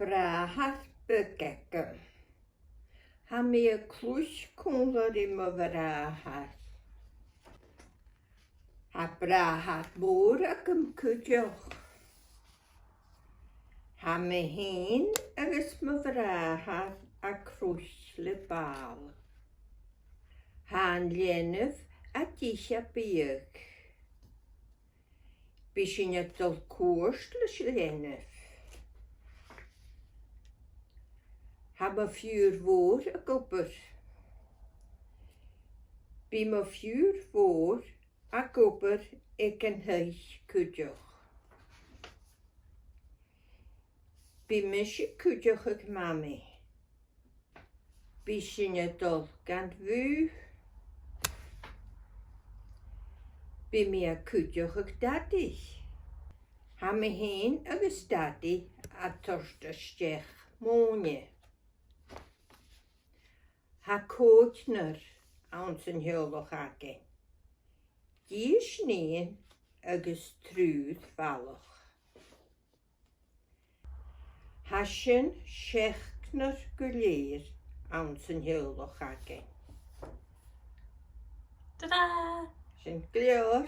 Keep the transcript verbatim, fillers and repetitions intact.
Bràthair beag agam. Tha mi a' cluich còmhla ri mo bhràthair. Tha bràthair mòr agam cuideachd. Tha mi fhìn agus mo bhràthair a' cluich le ball. Tha an leanabh a' tighinn beag. Bidh sinn a' dol cuairt leis an leanabh. Tha mo phiuthar mhòr ag obair. Bidh mo phiuthar mhòr ag obair aig an taigh cuideachd. Bidh mise cuideachadh Mamaidh. Bidh sinn a' dol dhan bhùth. Bidh mi a' cuideachadh Dadaidh. Tha mi fhìn agus Dadaidh a' toirt a-steach mòine. Tha còignear anns an teaghlach againn. Dithis nighean agus triùir bhalach. Tha sin seachdnar gu lèir anns an teaghlach againn. Ta-da! Sin gu leòr.